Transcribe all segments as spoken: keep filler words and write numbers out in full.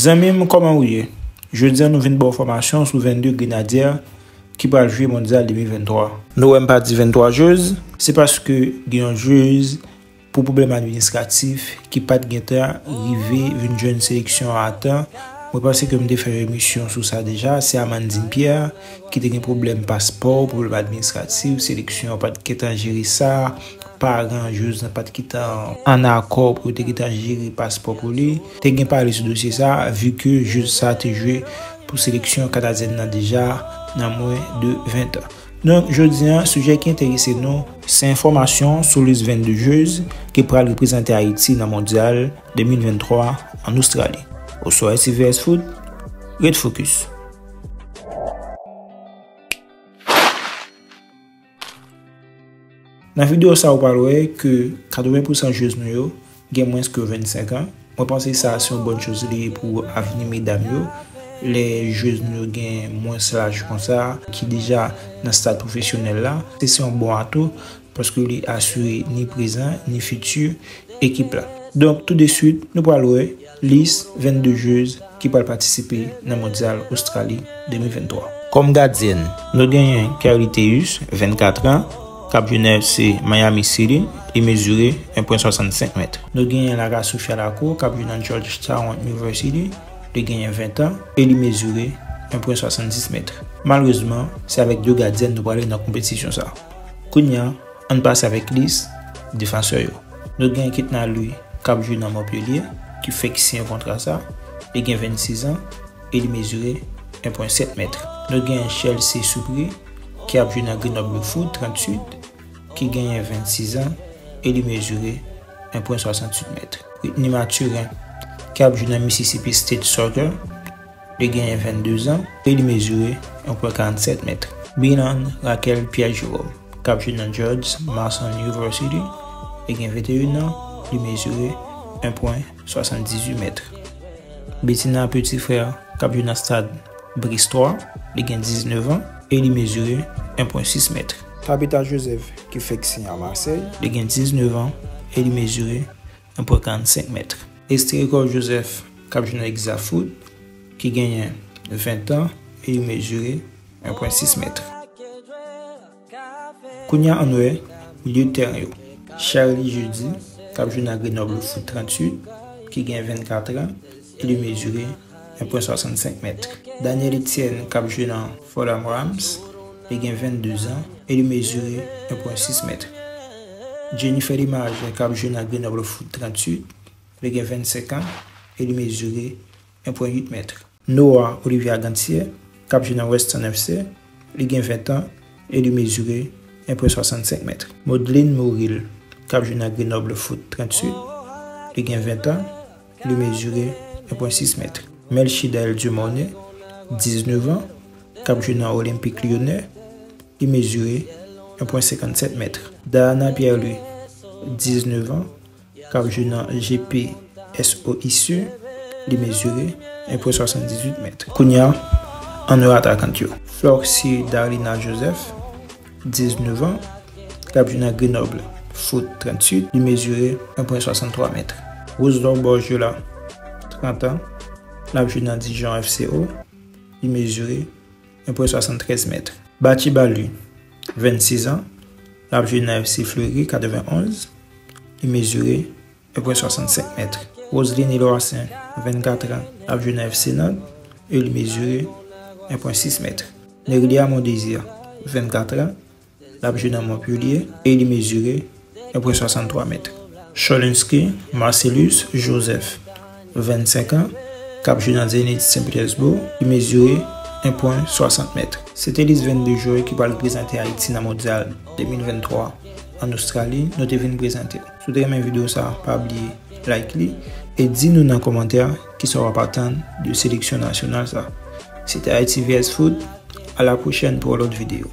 Zanmi m, kòman ou ye? Jodi a, nou vin ba w enfòmasyon sou vennde Grenadyè ki pral jwe Mondyal de mil venntwa. Nou wè m pa di venntwa jez, se paske gen yon jez pou pwoblèm administratif ki pa t gentan rive vin jwenn seleksyon an a tan. Mwen panse ke m te fè yon emisyon sou sa deja. Se Amandine Pierre ki te gen pwoblèm paspò, pwoblèm administratif, seleksyon an pa t gentan jere sa, paran jez lan pa t gentan an akò pou yo te gentan jere paspò pou li. Te gen pale sou dosye sa, vi ke jez sa te jwe pou seleksyon kanadyèn nan deja nan mwens de ven tan. Donk, jodi a, sijè ki enterese nou, se enfòmasyon sou lis vennde jez ki pral reprezante Ayiti nan Mondyal de mil venntwa ann Ostrali. Oswa S C V S Foot, ret fokis. Nan videyo sa, ou pral wè ke katreven pousan jez nou yo gen mwens ke vennsenk an. Mwen panse sa se yon bòn choz li ye pou avni medam yo. Lè jez nou yo gen mwens laj konsa, ki deja nan stad pwofesyonèl la, se, se yon bon atou, paske li asire ni prezan, ni fiti ekip la. Donk, tou de swit, nou pral wè lis vennde jez ki pral patisipe nan Mondyal Ostrali de mil venntwa. Kòm gadyèn, nou genyen Kylie Theus, vennkat an, k ap jwe nan F C Miami City, li mezire en pwen swasannsenk mèt. Nou genyen Lara Sofia Lacroix, k ap jwe nan Georgetown University, li genyen ven tan, e li mezire en pwen swasanndis mèt. Malerezman, se avèk de gadyèn nou prale nan konpetisyon sa. Kounye a, ann pase avèk lis defansè yo. Nou gen Ketna Louis, k ap jwe nan Montpellier, ki fèk siyen kontra sa. Li gen vennsis an e li mezire en pwen sèt mèt. Nou gen Chelsea Soupri, ki ap jwe nan Grenoble Foot tranntuit, ki genyen vennsis an e li mezire en pwen swasantuit mèt. Whitney Mathurin, ki ap jwe nan Mississippi State Soccer, li genyen vennde zan e li mezire en pwen karannsèt mèt. Binan Raquel Pierre Jerome, k ap jwe nan George Mason University, li gen venteyen an, li mezire en pwen swasanndizuit mèt. Bettina Petit Frère, k ap jwe nan Stade Brest twa, li gen diznèf an e li mezire en pwen sis mèt. Tabitha Joseph, ki fèk siyen a Marseille, li gen diznèf an e li mezire en pwen karannnsenk mèt. Estricor Joseph, k ap jwe nan Exact Foot, ki genyen ven tan e li mezire en pwen sis mèt. Kounye a, ann wè milye tèren yo. Charlie Jeudi, k ap jwe nan Grenoble Foot tranntuit, ki gen vennkat an, e li mezire en pwen swasannsenk mèt. Daniel Etienne, k ap jwe nan Fulham Rams, li gen vennde zan e li mezire en pwen sis mèt. Jennifer Limage, k ap jwe nan Grenoble Foot tranntuit, li gen vennsenk an e li mezire en pwen uit mèt. Noah Olivier Agantier, k ap jwe nan Western F C, li gen ven tan e li mezire en pwen swasannsenk mèt. Modeline Moril, k ap jwe nan Grenoble Foot tranntuit, li gen ven tan, li mezire en pwen sis mèt. Melchidaël Dumornay, diznèf an, k ap jwe nan Olympique Lyonnais, li mezire en pwen senkannsèt mèt. Dayana Pierre-Louis, diznèf an, k ap jwe nan G P S O I C, li mezire en pwen swasanndizuit mèt. Kounye a, ann wè atakant yo. Floxy Darlina Joseph, diznèf an, k ap jwe nan Grenoble Foot tranntuit, li mezire en pwen swasanntwa mèt. Roselor Borgiola, trant an, l ap jwe nan Dijon F C O, li mezire en pwen swasanntrèz mèt. Batchie Balu, vennsis an, l ap jwe nan F C Fleury katrevenonz, li mezire en pwen swasannsenk mèt. Roseline Iloassaint, vennkat an, l ap jwe nan F C Nantes e li mezire en pwen sis mèt. Nerlia Mondésir, vennkat an, l ap jwe nan Montpellier e li mezire en pwen swasanntwa mèt. Sholinski Marcellus Joseph, vennsenk an, k ap jwe nan Zenit Sen Petèsbou, li mezire en pwen swasant mèt. Se te lis vennde jwè ki pral reprezante Ayiti nan Mondyal de mil venntwa ann Ostrali, nou te vin prezante. Si w te renmen videyo sa, pa bliye like li e di nou nan kòmantè kisa w ap atann de seleksyon nasyonal sa. Se te Haiti V S Foot, a la pwochèn pou yon lòt videyo.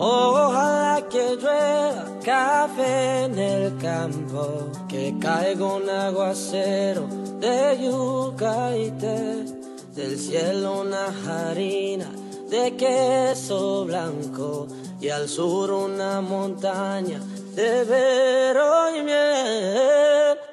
Ojalá que llueva café en el campo, que caiga un aguacero de yuca y té. Del cielo una harina de queso blanco y al sur una montaña de vero y miel.